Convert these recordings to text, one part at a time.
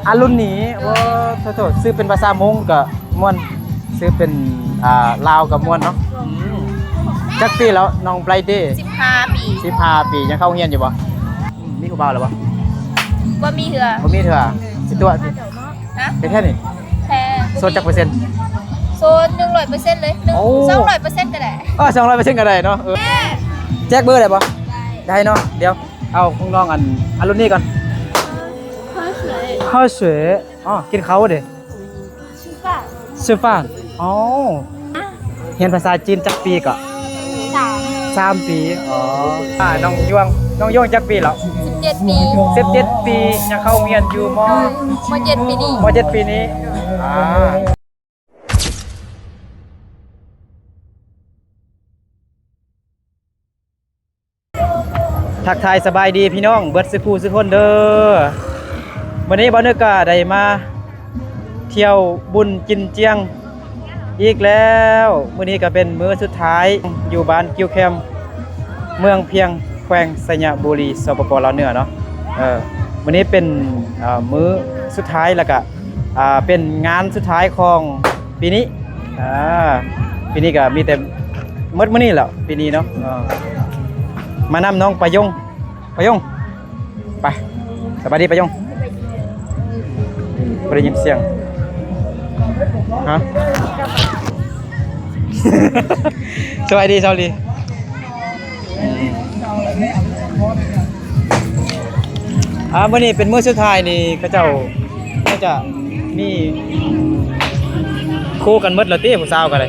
ອາລຸນນີ ໂອ້ ໂທດໆ ຊື່ເປັນພາສາມົ້ງກໍມ່ວນ ຊື່ເປັນ ອ່າ ລາວກໍມ່ວນເນາະ. ອືມ ຈັກປີແລ້ວນ້ອງໄບຣເດ? ສິບຫ້າປີ. ສິບຫ້າປີ. ຍັງເຂົ້າໂຮງຮຽນຢູ່ບໍ່? ອືມ ມີຜູ້ບ່າວແລ້ວບໍ່? ບໍ່ມີເທື່ອ. ບໍ່ມີເທື່ອ. ຊິຕົວະຕິ? ຮະ? ເປັນແທ້ນີ້? ແທ້. ໂສດຈັກເປີເຊັນ? ໂສດໜຶ່ງຮ້ອຍເປີເຊັນເລີຍ. ໂອ້ ສອງຮ້ອຍເປີເຊັນກໍໄດ້. ເອີ ສອງຮ້ອຍເປີເຊັນກໍໄດ້ເນາະ. ເອີ ແຈກເບີໄດ້ບໍ່? ໄດ້. ໄດ້ເນາະ. ດຽວ ເອົາຂອງນ້ອງອັນ ອາລຸນນີກ່ອນ. ເຂົ້າສວຍ. ອໍ ກິນເຂົ້າເດ້. ຊື່ຟານ. ອໍ ຮຽນພາສາຈີນຈັກປີເກາະ? ສາມ. ສາມປີ. ອໍ ອ່າ ນ້ອງຢວງ ນ້ອງຢວງຈັກປີແລ້ວ? ສິບເຈັດປີ. ສິບເຈັດປີ. ຍັງເຂົ້າໂຮງຮຽນຢູ່ ມໍ ມໍເຈັດປີນີ້. ມໍເຈັດປີນີ້. ອ່າ ທັກທາຍສະບາຍດີພີ່ນ້ອງເບິດສູ່ຜູ້ສູ່ຄົນເດີ. ມື້ນີ້ບ່າວນຶກກະໄດ້ມາທ່ຽວບຸນກິນຈຽງອີກແລ້ວ. ມື້ນີ້ກະເປັນມື້ສຸດທ້າຍຢູ່ບ້ານກິ້ວແຄມ ເມືອງພຽງ ແຂວງໄຊຍະບູລີ ສປປ ລາວເໜືອເນາະ. ເອີ ມື້ນີ້ເປັນ ເອີ ມື້ສຸດທ້າຍ ແລ້ວກະ ອ່າ ເປັນງານສຸດທ້າຍຂອງປີນີ້. ອ່າ ປີນີ້ກໍມີແຕ່ໝົດມື້ນີ້ແຫຼ້ວ ປີນີ້ເນາະ. ເອີ ມານຳນ້ອງປາຍົງ ປາຍົງ ໄປ ສະບາຍດີປາຍົງ. ບໍ່ໄດ້ຍິນສຽງ ຮະ? ສະບາຍດີ ສາວລີ. ອ່າ ມື້ນີ້ເປັນມື້ສຸດທ້າຍນີ້ ເຂົາເຈົ້າໜ້າຈະມີຄູ່ກັນໝົດແລ້ວຕິ ຜູ້ສາວກໍໄດ້.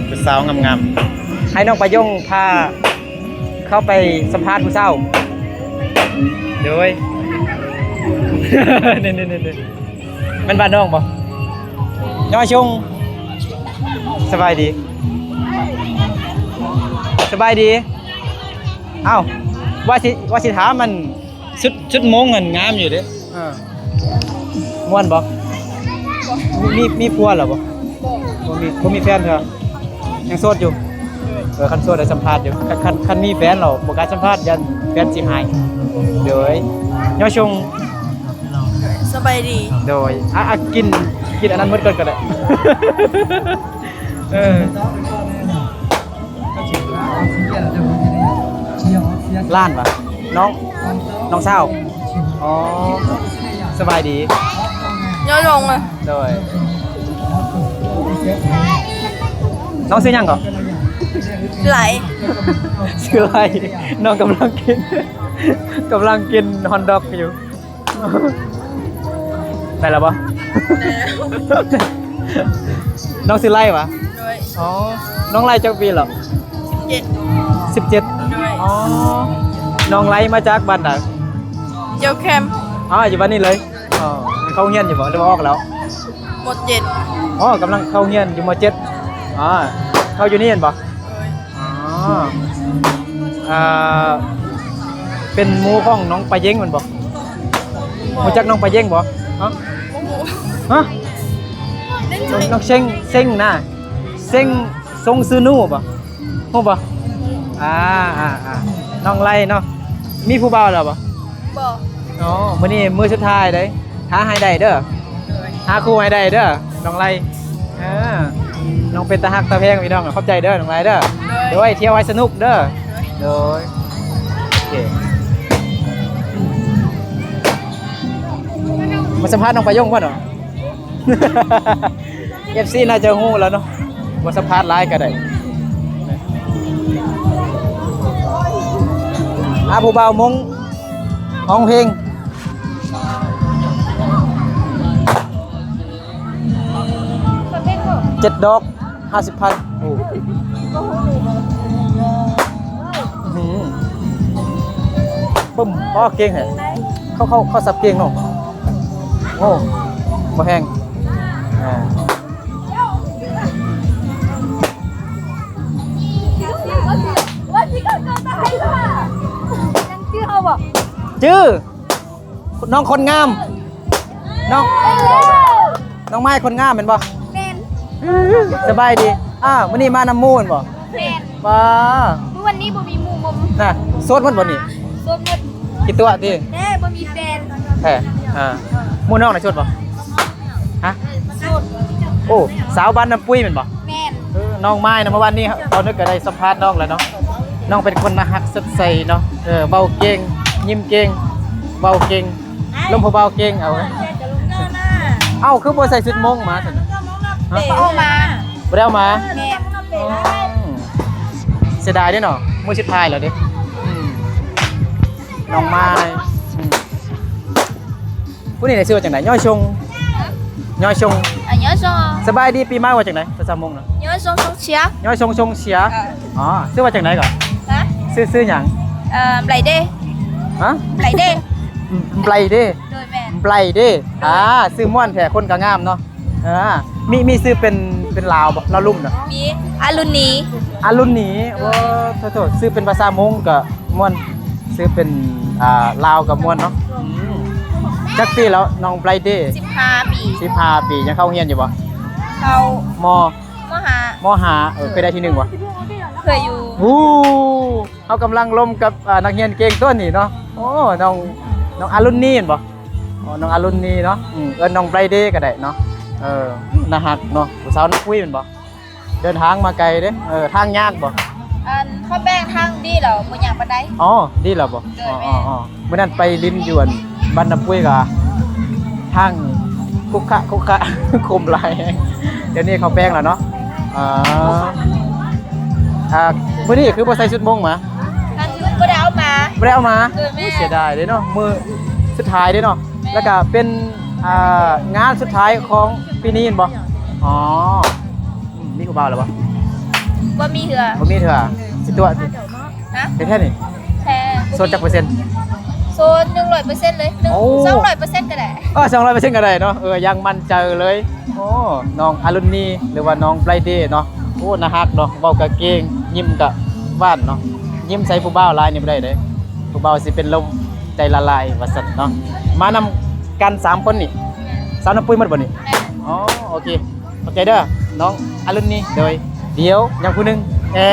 ຜູ້ສາວງາມໆ ໃຫ້ນ້ອງປາຍົງພາເຂົ້າໄປສຳພາດຜູ້ສາວ. ໂດຍ ນີ້ໆໆ ແມ່ນບ້ານນ້ອງບໍ່? ຍອຊົງ ສະບາຍດີ ສະບາຍດີ. ອ້າວ ວ່າຊິ ວ່າຊິຖາມ ອັນ ຊຸດ ຊຸດມົ້ງຫັ້ນງາມຢູ່ເດ້. ເອີ ມ່ວນບໍ່? ມີ ມີ ມີຜົວແລ້ວບໍ່? ບໍ່ ບໍ່ມີ ບໍ່ມີແຟນເທື່ອ. ຍັງໂສດຢູ່? ເອີ ຄັນໂສດໄດ້ສຳພາດຢູ່. ຄັນ ຄັນ ຄັນມີແຟນແລ້ວບໍ່ກ້າສຳພາດ ຢ້ານແຟນຊິຫາຍ. ໂດຍ ຍອຊົງ ສະບາຍດີ. ໂດຍ ອ່ະ ອ່ະ ກິນ ກິນອັນນັ້ນໝົດກ່ອນກໍໄດ້. ເອີ ຫຼານຫວາ? ນ້ອງ ນ້ອງສາວ. ອໍ ສະບາຍດີ. ຍອດລົງ. ໂດຍ ນ້ອງຊື່ຫຍັງເກາະ? ໄຫຼ. ຊື່ໄຫຼ. ນ້ອງກຳລັງກິນ ກຳລັງກິນຮອດດັອກຢູ່. ໄດ້ແລ້ວບໍ່? ໄດ້ແລ້ວ. ນ້ອງຊື່ໄຫຼຫວາ? ໂດຍ. ອໍ ນ້ອງໄຫຼຈັກປີແລ້ວ? ສິບເຈັດ. ສິບເຈັດ. ໂດຍ. ອໍ ນ້ອງໄຫຼມາຈາກບ້ານໃດ? ກິ້ວແຄມ. ອໍ ຢູ່ບ້ານນີ້ເລີຍ. ອໍ ເຂົ້າໂຮງຮຽນຢູ່ບໍ່ ຫຼືວ່າອອກແລ້ວ? ມໍເຈັດ. ອໍ ກຳລັງເຂົ້າໂຮງຮຽນຢູ່ ມໍເຈັດ. ອໍ ເຂົ້າຢູ່ນີ້ແມ່ນບໍ່? ໂດຍ. ອໍ ອ່າ ເປັນໝູ່ຂອງນ້ອງປາເຢັງແມ່ນບໍ່? ບໍ່. ຮູ້ຈັກນ້ອງປາເຢັງບໍ່? ຮະ? ບໍ່ຮູ້. ຮະ? ນ້ອງ ນ້ອງເຊັງ ເຊັງນະ ເຊັງ ຊົງຊື່ນູບໍ່? ຮູ້ບໍ່? ອ່າ ອ່າ ອ່າ ນ້ອງໄລເນາະ ມີຜູ້ບ່າວແລ້ວບໍ່? ບໍ່. ອໍ ມື້ນີ້ມື້ສຸດທ້າຍເດ້ ຫາໃຫ້ໄດ້ເດີ ໂດຍ ຫາຄູ່ໃຫ້ໄດ້ເດີ ນ້ອງໄລ. ເອີ ນ້ອງເປັນຕາຮັກຕາແພງພີ່ນ້ອງ ຂອບໃຈເດີ ນ້ອງໄລເດີ. ໂດຍ. ໂດຍ ທ່ຽວໃຫ້ສະໜຸກເດີ. ໂດຍ. ໂດຍ ໂອເຄ ມາສຳພາດນ້ອງປາຍົງກ່ອນເນາະ. ເອັຟຊີ ໜ້າຈະຮູ້ແລ້ວເນາະ ບໍ່ສຳພາດຫຼາຍກໍໄດ້. ອ່າ ຜູ້ບ່າວມົ້ງຮ້ອງເພງ ເຈັດດອກ ຫ້າສິບພັນ. ໂອ້ ອືມ ປຶ້ມ ອໍ ເກັ່ງແທ້ ເຂົາ ເຂົາ ເຂົາສັບເກັ່ງເນາະ. ໂອ້ ບໍ່ແຮງ ອ່າ ຈື່ເຮົາບໍ່? ຈື່. ນ້ອງຄົນງາມ ນ້ອງ ນ້ອງໄມ້ຄົນງາມແມ່ນບໍ່? ແມ່ນ. ສະບາຍດີ. ອ້າວ ມື້ນີ້ມານຳໝູ່ແມ່ນບໍ່? ແມ່ນ. ວ້າ ມື້ວັນນີ້ບໍ່ມີໝູ່ ບໍ່ ນະ ໂສດໝົດບໍ່ນີ້? ໂສດໝົດ. ຄິດຕົວະຕິ? ແຕ່ບໍ່ມີແຟນ. ແທ້ ອ່າ ໝູ່ນ້ອງນະໂສດບໍ່? ຮະ? ໂສດ. ໂອ້ ສາວບ້ານນ້ຳປຸ້ຍແມ່ນບໍ່? ແມ່ນ. ເອີ ນ້ອງມາຍນະ ເມື່ອວານນີ້ ເຮົາ ເຮົານຶກກໍໄດ້ສຳພາດນ້ອງແລ້ວເນາະ. ນ້ອງເປັນຄົນໜ້າຮັກ ສົດໃສເນາະ. ເອີ ເວົ້າເກັ່ງ ຍິ້ມເກັ່ງ ເວົ້າເກັ່ງ ລົມຜູ້ບ່າວເກັ່ງເອົາ. ເອົ້າ ຄືບໍ່ໃສ່ຊຸດມົ້ງມາຊັ້ນ? ຮະ? ບໍ່ເອົາມາ. ບໍ່ໄດ້ເອົາມາ? ແມ່ນ. ອໍ ເສຍດາຍເດ້ເນາະ ມື້ສຸດທ້າຍແລ້ວເດ້. ອືມ ນ້ອງມາຍ ອືມ ຜູ້ນີ້ໄດ້ຊື່ວ່າຈັ່ງໃດ? ຍ້ອຍຊົງ ຍ້ອຍຊົງ ອາ ຍ້ອຍຊົງ. ສະບາຍດີປີໃໝ່ ເວົ້າຈັ່ງໃດພາສາມົ້ງນະ? ຍ້ອຍຊົງຊົງເຊຍ. ຍ້ອຍຊົງຊົງເຊຍ. ເອີ ອໍ ຊື່ວ່າຈັ່ງໃດກໍ? ຮະ? ຊື່ ຊື່ຫຍັງ? ເອີ ໄບຣເດ. ຮະ? ໄບຣເດ. ອືມ ໄບຣເດ. ໂດຍ ແມ່ນ. ໄບຣເດ. ໂດຍ. ອ່າ ຊື່ມ່ວນແທ້ ຄົນກໍງາມເນາະ. ເອີ ມີ ມີຊື່ເປັນ ເປັນລາວບໍ່? ລາວລຸ່ມນະ? ມີ ອາລຸນນີ. ອາລຸນນີ. ໂອ້ ໂທ້ໆ ຊື່ເປັນພາສາມົ້ງກໍມ່ວນ ຊື່ເປັນ ອ່າ ລາວກໍມ່ວນເນາະ. ອືມ ຈັກປີແລ້ວນ້ອງໄບຣເດ? ສິບຫ້າປີ. ສິບຫ້າປີ. ຍັງເຂົ້າໂຮງຮຽນຢູ່ບໍ່? ເຂົ້າ. ມ ມໍຫ້າ. ມໍຫ້າ. ເອີ ເຄີຍໄດ້ທີໜຶ່ງບໍ່? ເຄີຍຢູ່. ໂອ້ ເຮົາກຳລັງລົມກັບ ອ່າ ນັກຮຽນເກັ່ງຕົວນີ້ເນາະ. ໂອ້ ນ້ອງ ນ້ອງອາລຸນນີແມ່ນບໍ່? ອໍ ນ້ອງອາລຸນນີເນາະ. ອືມ ເອີ້ນນ້ອງໄບຣເດກໍໄດ້ເນາະ. ເອີ ໜ້າຮັກເນາະ ຜູ້ສາວນ້ຳປຸ້ຍແມ່ນບໍ່? ເດີນທາງມາໄກເດ້. ເອີ ທາງຍາກບໍ່? ອັນ ເຂົາແປງທາງດີແລ້ວ ບໍ່ຍາກປານໃດ. ອໍ ດີແລ້ວບໍ່? ໂດຍ. ອໍ ແມ່ນ. ອໍ ມື້ນັ້ນໄປຫຼິ້ນຢູ່ອັນບ້ານນ້ຳປຸ້ຍກໍທາງຂຸຂະຂຸຂະ ຂຸມຫຼາຍແຮງ. ດຽວນີ້ເຂົາແປງແລ້ວເນາະ. ອ່າ ອ່າ ມື້ນີ້ຄືບໍ່ໃສ່ຊຸດມົ້ງມາ? ອັນ ບໍ່ໄດ້ເອົາມາ. ບໍ່ໄດ້ເອົາມາ? ໂດຍ. ແມ່ນ. ເສຍດາຍເດ້ເນາະ ມື້ສຸດທ້າຍເດ້ເນາະ. ແມ່ນ. ແລ້ວກໍເປັນ ອ່າ ງານສຸດທ້າຍຂອງປີນີ້ແມ່ນບໍ່? ອໍ ອືມ ມີຜູ້ບ່າວແລ້ວບໍ່? ບໍ່ມີເທື່ອ. ບໍ່ມີເທື່ອ. ຊິຕົວະຕິ? ຮະ? ເປັນແທ້ນີ້? ແທ້. ໂສດຈັກເປີເຊັນ? ໂສດໜຶ່ງຮ້ອຍເປີເຊັນເລີຍ. ໂອ້ ສອງຮ້ອຍເປີເຊັນກໍໄດ້. ເອີ ສອງຮ້ອຍເປີເຊັນກໍໄດ້ເນາະ. ເອີ ຢ່າງໝັ້ນໃຈເລີຍ. ໂອ້ ນ້ອງອາລຸນນີ ຫຼືວ່ານ້ອງໄບຣເດເນາະ. ໂອ້ ໜ້າຮັກເນາະ ເວົ້າກໍເກັ່ງ ຍິ້ມກໍຫວານເນາະ. ຍິ້ມໃສ່ຜູ້ບ່າວຫຼາຍນີ້ບໍ່ໄດ້ເດ້ ຜູ້ບ່າວຊິເປັນລົມໃຈລະລາຍວ່າຊັ້ນເນາະ. ມານຳກັນສາມຄົນນີ້ ສາວນ້ຳປຸ້ຍໝົດບໍ່ນີ້? ແມ່ນ. ອໍ ໂອເຄ ຂອບໃຈເດີນ້ອງອາລຸນນີ. ໂດຍ ດຽວຍັງຜູ້ໜຶ່ງ. ເອີ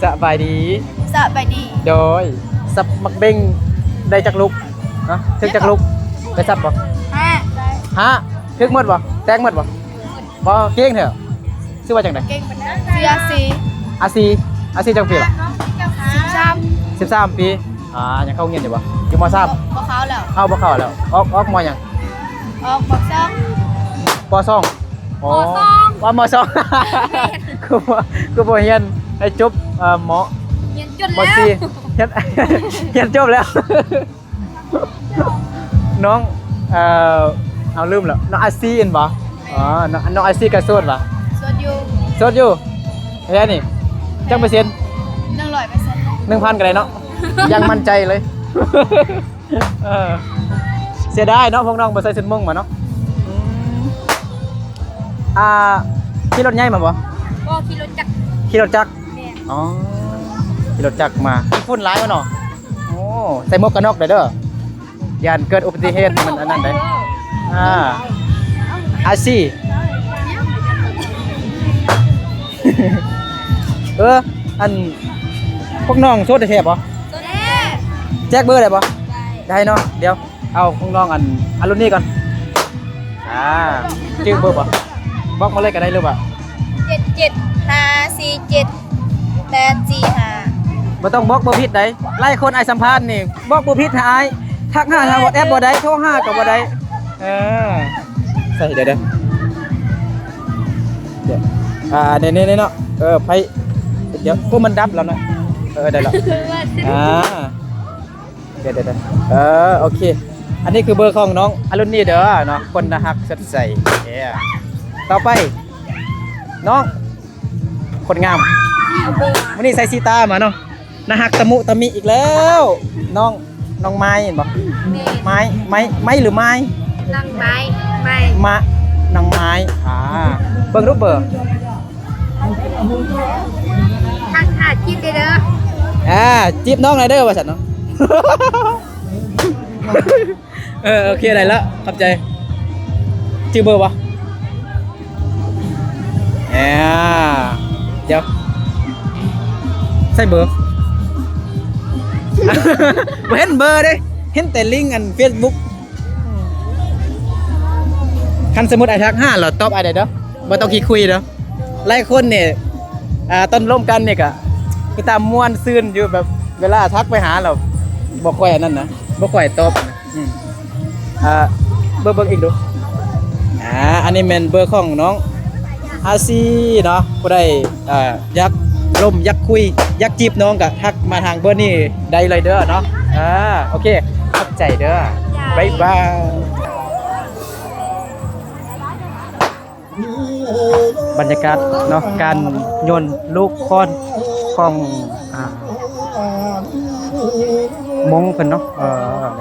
ສະບາຍດີ. ສະບາຍດີ. ໂດຍ ສັບໝາກເບັງໄດ້ຈັກລູກ? ຮະ? ຖືກຈັກລູກ? ໄດ້ສັບບໍ່? ຫ້າ. ຫ້າ. ຖືກໝົດບໍ່? ແຕກໝົດບໍ່? ບໍ່ເກັ່ງແທ້. ຊື່ວ່າຈັ່ງໃດ? ເກັ່ງປານໃດ? ຊື່ອາຊີ. ອາຊີ. ອາຊີຈັກປີລະ? ສິບສາມ. ສິບສາມປີ. ອ່າ ຍັງເຂົ້າໂຮງຮຽນຢູ່ບໍ່? ຢູ່ ມໍສາມ. ບໍ່ເຂົ້າແລ້ວ. ເອົ້າ ບໍ່ເຂົ້າແລ້ວ. ອອກ ອອກ ມໍຫຍັງ? ອອກ ປໍສອງ. ປໍສອງ. ອໍ ປໍສອງ. ວ່າ ມໍສອງ. ຄືບໍ່ ຄືບໍ່ຮຽນໃຫ້ຈົບ ເອີ ມໍ ຮຽນຈົບແລ້ວ ຮຽນ ຮຽນ ຮຽນຈົບແລ້ວ. ນ້ອງ ເອີ ເອົາ ລືມແລ້ວ. ນ້ອງອາຊີແມ່ນບໍ່? ແມ່ນ. ອໍ ນ້ອງ ນ້ອງອາຊີກໍໂສດຫວາ? ໂສດຢູ່. ໂສດຢູ່. ແທ້ນີ້ ຈັກເປີເຊັນ? ໜຶ່ງຮ້ອຍເປີເຊັນ. ໜຶ່ງພັນກໍໄດ້ເນາະ. ຢ່າງໝັ້ນໃຈເລີຍ. ເອີ ເສຍດາຍເນາະ ພວກນ້ອງບໍ່ໃສ່ຊຸດມົ້ງມາເນາະ. ອືມ ອ່າ ຂີ່ລົດໃຫຍ່ມາບໍ່? ບໍ່ ຂີ່ລົດຈັກ. ຂີ່ລົດຈັກ. ແມ່ນ. ອໍ ຂີ່ລົດຈັກມາ. ຝຸ່ນຫຼາຍບໍ່ເນາະ? ໂອ້ ໃສ່ໝວກກັນນັອກໄດ້ເດີ ຢ້ານເກີດອຸບັດຕິເຫດ ມັນອັນນັ້ນໄດ໋. ອ່າ ອາຊີ ເອີ ອັນ ພວກນ້ອງໂສດແທ້ໆບໍ່? ໂສດແທ້. ແຈກເບີໄດ້ບໍ່? ໄດ້. ໄດ້ເນາະ. ດຽວ ເອົາຂອງນ້ອງອັນ ອັນລຸນນີ້ກ່ອນ. ອ່າ ຈື່ເບີບໍ່? ບອກມາເລີຍກໍໄດ້ ຫຼືວ່າ ເຈັດເຈັດຫ້າສີ່ເຈັດແປດສີ່ຫ້າ. ບໍ່ຕ້ອງບອກເບີຜິດໃດ໋. ຫຼາຍຄົນອ້າຍສຳພາດນີ້ ບອກເບີຜິດໃຫ້ອ້າຍ ທັກຫາທາງ WhatsApp ບໍ່ໄດ້ ໂທຫາກໍບໍ່ໄດ້. ເອີ ໃສ່ ດຽວ ດຽວ ດຽວ ອ່າ ນີ້ໆໆເນາະ. ເອີ ໄຟ ດຽວ ໂອ້ ມັນດັບແລ້ວນະ. ເອີ ໄດ້ແລ້ວ. ອ່າ ດຽວໆໆ ເອີ ໂອເຄ ອັນນີ້ຄືເບີຂອງນ້ອງອາລຸນນີເດີເນາະ ຄົນໜ້າຮັກສົດໃສ. ເອີ ຕໍ່ໄປ ນ້ອງ ຄົນງາມ ມື້ນີ້ໃສ່ສີຕາມາເນາະ ໜ້າຮັກຕະມຸຕະມິອີກແລ້ວ. ນ້ອງ ນ້ອງໄມ້ແມ່ນບໍ່? ແມ່ນ. ໄມ້ ໄມ້ ໄມ້ ຫຼື ໄມ້? ນ້ອງໄມ້ ໄມ້ ມະ ນ້ອງໄມ້. ອ່າ ເບິ່ງຮູບເບີ ທັກຫາຈີບໄດ້ເດີ. ອ່າ ຈີບນ້ອງໄດ້ເດີວ່າຊັ້ນເນາະ. ເອີ ໂອເຄ ໄດ້ລະ ຂອບໃຈ. ຈື່ເບີບໍ່? ອ່າ ດຽວ ໃສ່ເບີ ບໍ່ເຫັນເບີເດ້ ເຫັນແຕ່ລິງອັນເຟສບຸກ. ຄັນສົມມຸດອ້າຍທັກຫາລາວຕອບອ້າຍໄດ້ເດີ ບໍ່ຕ້ອງຂີ້ຄຸຍເດີ. ຫຼາຍຄົນນີ້ ອ່າ ຕອນລົມກັນນີ້ກະຄືຕາມ່ວນຊື່ນຢູ່ ແບບເວລາທັກໄປຫາລາວ ບໍ່ຄ່ອຍອັນນັ້ນນະ ບໍ່ຄ່ອຍຕອບນະ. ອືມ ອ່າ ເບິ່ງ ເບິ່ງອີກດູ. ອ່າ ອັນນີ້ແມ່ນເບີຂອງນ້ອງອາຊີເນາະ. ຜູ້ໃດ ອ່າ ຢາກລົມ ຢາກຄຸຍ ຢາກຈີບນ້ອງກະທັກມາທາງເບີນີ້ໄດ້ເລີຍເດີເນາະ. ອ່າ ໂອເຄ ຂອບໃຈເດີ ບາຍບາຍ. ບັນຍາກາດເນາະ ການໂຍນລູກຄ້ອນຂອງ ອ່າ ມົ້ງເພິ່ນເນາະ. ເອີ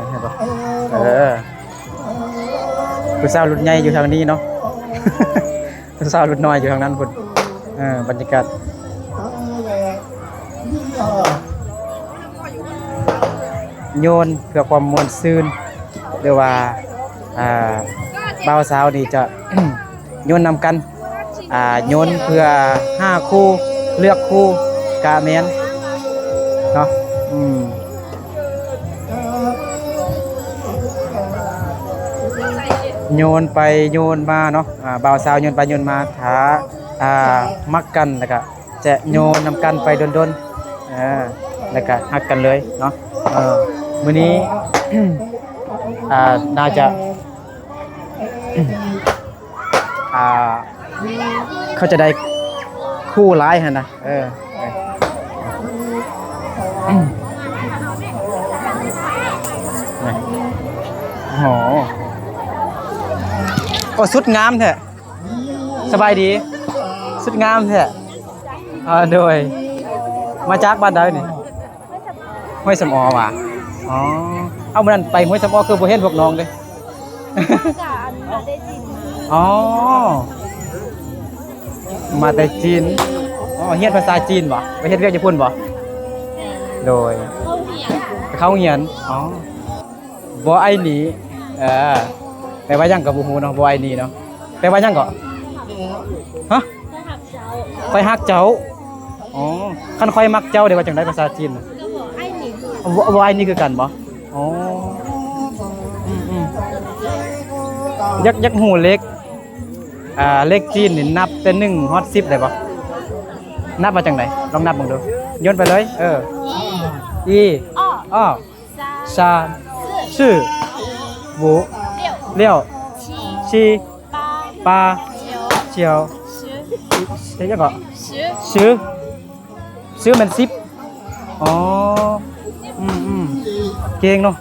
ເຫັນບໍ່ ເອີ ຜູ້ສາວລຸ້ນໃຫຍ່ຢູ່ທາງນີ້ເນາະ ຜູ້ສາວລຸ້ນນ້ອຍຢູ່ທາງນັ້ນພຸ້ນ. ເອີ ບັນຍາກາດ ໂຍນເພື່ອຄວາມມ່ວນຊື່ນ ຫຼືວ່າ ອ່າ ບ່າວສາວນີ້ຈະ ໂຍນນຳກັນ ອ່າ ໂຍນເພື່ອຫາຄູ່ ເລືອກຄູ່ກະແມ່ນເນາະ. ອືມ ໂຍນໄປໂຍນມາເນາະ ອ່າ ບ່າວສາວໂຍນໄປໂຍນມາ ຖ້າ ອ່າ ມັກກັນແລ້ວກະ ຈະໂຍນນຳກັນໄປດົນໆ ເອີ ແລ້ວກະຮັກກັນເລີຍເນາະ. ເອີ ມື້ນີ້ ອ່າ ໜ້າຈະ ອ່າ ເຂົາຈະໄດ້ຄູ່ຫຼາຍຫັ້ນນະ. ເອີ ໂອ້ ໂອ້ ສຸດງາມແທ້. ສະບາຍດີ ສຸດງາມແທ້. ອ່າ ໂດຍ ມາຈາກບ້ານໃດນີ້? ຫ້ວຍສຳອໍຫວາ? ອໍ ເອົາ ມື້ນັ້ນໄປຫ້ວຍສຳອໍຄືບໍ່ເຫັນພວກນ້ອງເດ້? ມາຈາກອັນ ມາແຕ່ຈີນ. ອໍ ມາແຕ່ຈີນ. ອໍ ຮຽນພາສາຈີນບໍ່? ໄປເຮັດວຽກຢູ່ພຸ້ນບໍ່? ໂດຍ ເຂົ້າໂຮງຮຽນ. ໄປເຂົ້າໂຮງຮຽນ. ອໍ ບໍ່ໄອນີ້ ເອີ ແປວ່າຫຍັງກໍບໍ່ຮູ້ເນາະ ບໍ່ໄອນີ້ເນາະ. ແປວ່າຫຍັງເກາະ? ຮະ? ຂ້ອຍຮັກເຈົ້າ. ອໍ ຄັນຂ້ອຍມັກເຈົ້າເດ ວ່າຈັ່ງໃດພາສາຈີນນະ? ບໍ່ ບໍ່ໄອນີ້ຄືກັນບໍ່? ອໍ ອືມໆ ຢາກ ຢາກຮູ້ເລກ ອ່າ ເລກຈີນນີ້ນັບແຕ່ໜຶ່ງຮອດສິບໄດ້ບໍ່? ນັບວ່າຈັ່ງໃດ? ລອງນັບເບິ່ງດູ. ໂຍນໄປເລີຍ. ເອີ ອີ ອໍ ຊາ ຊື່ ຫວູ ລ້ຽວ ຊີ ປາ ຈຽວ ເປັນຫຍັງເກາະ? ຊື່ ຊື່ແມ່ນສິບ. ອໍ ອືມໆ ເກັ່ງເນາະ.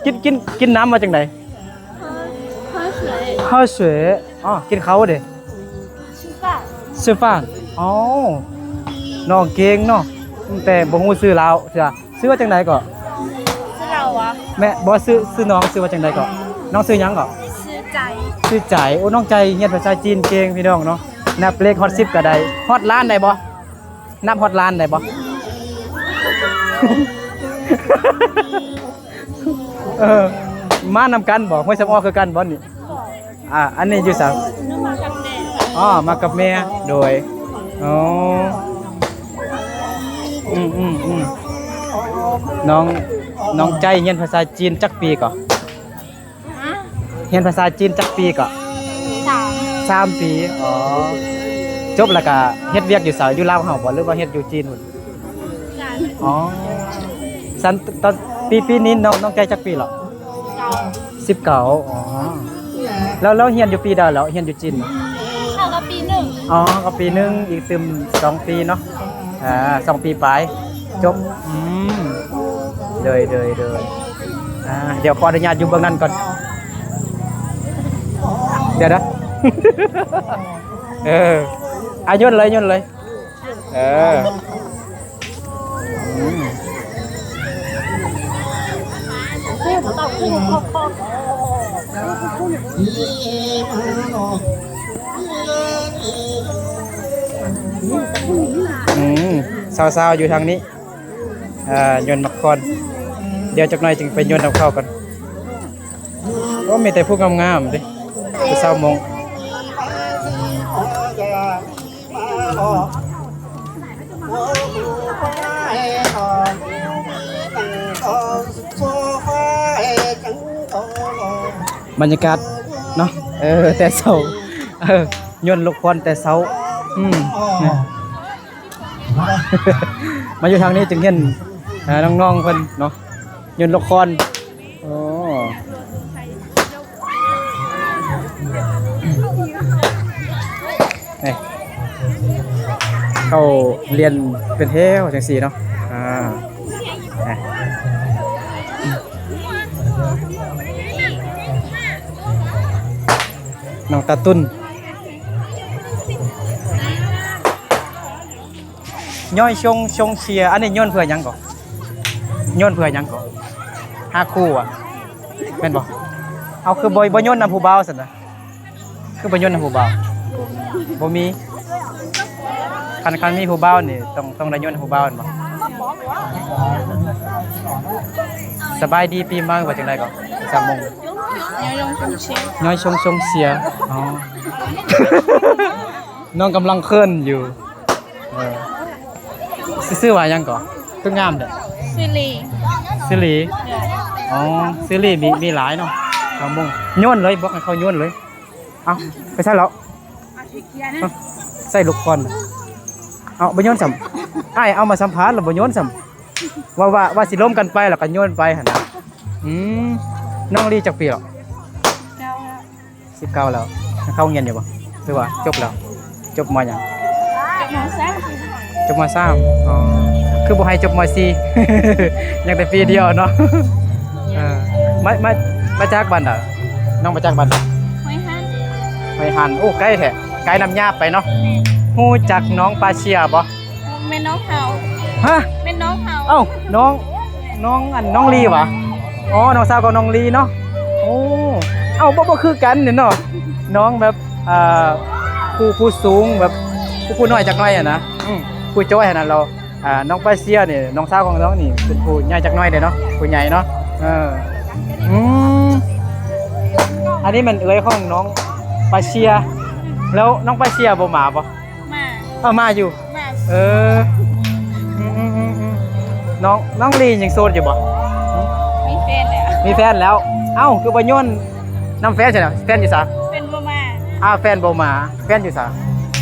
ກິນ ກິນ ກິນນ້ຳວ່າຈັ່ງໃດ? ເຮົາສວຍ ເຮົາສວຍ. ອໍ ກິນເຂົ້າເດ? ຊື່ຟານ. ອໍ ນ້ອງເກັ່ງເນາະ ແຕ່ບໍ່ຮູ້ຊື່ລາວເທື່ອ. ຊື່ວ່າຈັ່ງໃດເກາະ? ຊື່ລາວຫວາ? ແມ່ ບໍ່ ຊື່ ຊື່ນ້ອງຊື່ວ່າຈັ່ງໃດເກາະ? ນ້ອງຊື່ຫຍັງເກາະ? ຊື່ໃຈ. ຊື່ໃຈ. ໂອ້ ນ້ອງໃຈຮຽນພາສາຈີນເກັ່ງພີ່ນ້ອງເນາະ. ນັບເລກຮອດສິບກໍໄດ້. ຮອດລ້ານໄດ້ບໍ່? ນັບຮອດລ້ານໄດ້ບໍ່? ເອີ ມານຳກັນບໍ່? ຫ້ວຍສຳອໍຄືກັນບໍ່ນີ້? ອ່າ ອັນນີ້ຢູ່ໃສ? ມາກັບແມ່. ອໍ ມາກັບແມ່. ໂດຍ. ອໍ ອືມໆໆ ນ້ອງ ນ້ອງໃຈຮຽນພາສາຈີນຈັກປີເກາະ? ຮະ? ຮຽນພາສາຈີນຈັກປີເກາະ? ສາມ ສາມປີ. ອໍ ຈົບແລ້ວກະເຮັດວຽກຢູ່ໃສ? ຢູ່ລາວເຮົາບໍ່ ຫຼືວ່າເຮັດຢູ່ຈີນພຸ້ນ? ອໍ ຊັ້ນ ຕອນ ປີ ປີນີ້ນ້ອງ ນ້ອງໃຈຈັກປີແລ້ວ? ສິບເກົ້າ. ສິບເກົ້າ. ອໍ ແລ້ວ ແລ້ວຮຽນຢູ່ປີໃດແລ້ວ? ຮຽນຢູ່ຈີນ? ເຮົາກໍປີໜຶ່ງ. ອໍ ກໍປີໜຶ່ງ ອີກຕື່ມສອງປີເນາະ. ອ່າ ສອງປີປາຍ ຈົບ. ອືມ ໂດຍ ໂດຍ ໂດຍ. ອ່າ ດຽວຂໍອະນຸຍາດຢູ່ເບື້ອງນັ້ນກ່ອນ. ດຽວເດີ. ເອີ ອາ ໂຍນເລີຍ ໂຍນເລີຍ. ເອີ ອືມ ອືມ ສາວໆ ຢູ່ທາງນີ້ ເອີ ໂຍນໝາກຄອນ. ດຽວຈັກໜ້ອຍຈຶ່ງໄປໂຍນນຳເຂົາກ່ອນ. ໂອ້ ມີແຕ່ຜູ້ງາມໆ ເດ້ ຜູ້ສາວມົ້ງ. ບັນຍາກາດເນາະ ເອີ ແຕ່ເຊົ້າ ເອີ ຍົນລູກຄວັນແຕ່ເຊົ້າ ອືມ ມາຢູ່ທາງນີ້ຈຶ່ງເຫັນ ເອີ ນ້ອງໆເພິ່ນເນາະ ຍົນລູກຄວັນ ໂອ້ ນີ້ ເຂົ້າລຽນເປັນແຖວຈັ່ງຊີ້ເນາະ ອາ ນ້ອງຕາຕຸນ ຍ້ອຍຊົງ ຊົງເຊຍ ອັນນີ້ໂຍນເພື່ອຫຍັງເກາະ? ໂຍນເພື່ອຫຍັງເກາະ? ຫາຄູ່ຫວາ? ແມ່ນບໍ່? ເອົາ ຄືບໍ່ ບໍ່ໂຍນນຳຜູ້ບ່າວຊັ້ນນະ? ຄືບໍ່ໂຍນນຳຜູ້ບ່າວ? ບໍ່ມີ. ຄັນ ຄັນມີຜູ້ບ່າວນີ້ ຕ້ອງ ຕ້ອງໄດ້ໂຍນໃຫ້ຜູ້ບ່າວແມ່ນບໍ່? ສະບາຍດີປີໃໝ່ ວ່າຈັ່ງໃດເກາະ? ສາມໂມງ ຍ້ອຍຊົງ ຊົງເຊຍ ອໍ ນ້ອງກຳລັງເຂີນຢູ່. ເອີ ຊື່ວ່າຫຍັງເກາະ? ຄືງາມແທ້. ຊື່ລີ ຊື່ລີ ໂດຍ ອໍ ຊື່ລີມີ ມີຫຼາຍເນາະ. ເອົາໂມງ ໂຍນເລີຍ ບອກໃຫ້ເຂົາໂຍນເລີຍ. ເອົ້າ ໄປໃສແລ້ວ? ເອົ້າ ໃສ່ລູກຄວັນ. ເອົາ ບໍ່ໂຍນຊ້ຳ. ອ້າຍເອົາມາສຳພາດແລ້ວບໍ່ໂຍນຊ້ຳ. ວ່າ ວ່າ ວ່າຊິລົມກັນໄປແລ້ວກໍໂຍນໄປຫັ້ນນະ. ອືມ ນ້ອງລີຈັກປີແລ້ວ? ສິບເກົ້າແລ້ວ ສິບເກົ້າແລ້ວ. ເຂົ້າໂຮງຮຽນຢູ່ບໍ່ ຫຼືວ່າຈົບແລ້ວ? ຈົບ ມ.ຫຍັງ? ຈົບ ມ.ສາມ ຈົບ ມ.ສາມ ອໍ ຄືບໍ່ໃຫ້ຈົບ ມ.ສີ່? ຍັງແຕ່ປີດຽວເນາະ. ເອີ ມາ ມາ ມາຈາກບ້ານໃດ? ນ້ອງມາຈາກບ້ານໃດ? ຫ້ວຍຫັນ ຫ້ວຍຫັນ. ໂອ້ ໃກ້ແທ້ ໃກ້ນ້ຳຍາບໄປເນາະ. ແມ່ນ. ຮູ້ຈັກນ້ອງປາເຊຍບໍ່? ແມ່ນນ້ອງເຮົາ. ຮະ? ແມ່ນນ້ອງເຮົາ. ເອົ້າ ນ້ອງ ນ້ອງ ອັນ ນ້ອງລີຫວາ? ອໍ ນ້ອງສາວຂອງນ້ອງລີເນາະ. ໂອ້ ເອົ້າ ບໍ່ ບໍ່ຄືກັນເນາະ ນ້ອງແບບ ອ່າ ຜູ້ ຜູ້ສູງ ແບບຜູ້ ຜູ້ນ້ອຍຈັກໜ້ອຍຫັ້ນນະ. ອືມ ຜູ້ຈ້ອຍຫັ້ນນະ. ແລ້ວ ອ່າ ນ້ອງປາເຊຍນີ້ ນ້ອງສາວຂອງນ້ອງນີ້ເປັນຜູ້ໃຫຍ່ຈັກໜ້ອຍເດ້ເນາະ ຜູ້ໃຫຍ່ເນາະ. ເອີ ອືມ ອັນນີ້ແມ່ນເອື້ອຍຂອງນ້ອງປາເຊຍ. ແລ້ວນ້ອງປາເຊຍບໍ່ມາບໍ່? ມາ ເອີ ມາຢູ່ ມາ. ເອີ ອືມໆໆໆ ນ້ອງ ນ້ອງລີຍັງໂສດຢູ່ບໍ່? ມີແຟນແລ້ວ ມີແຟນແລ້ວ. ເອົ້າ ຄືບໍ່ໂຍນນຳແຟນຊັ້ນນະ? ແຟນຢູ່ໃສ? ແຟນບໍ່ມາ. ອ້າວ ແຟນບໍ່ມາ. ແຟນຢູ່ໃສ?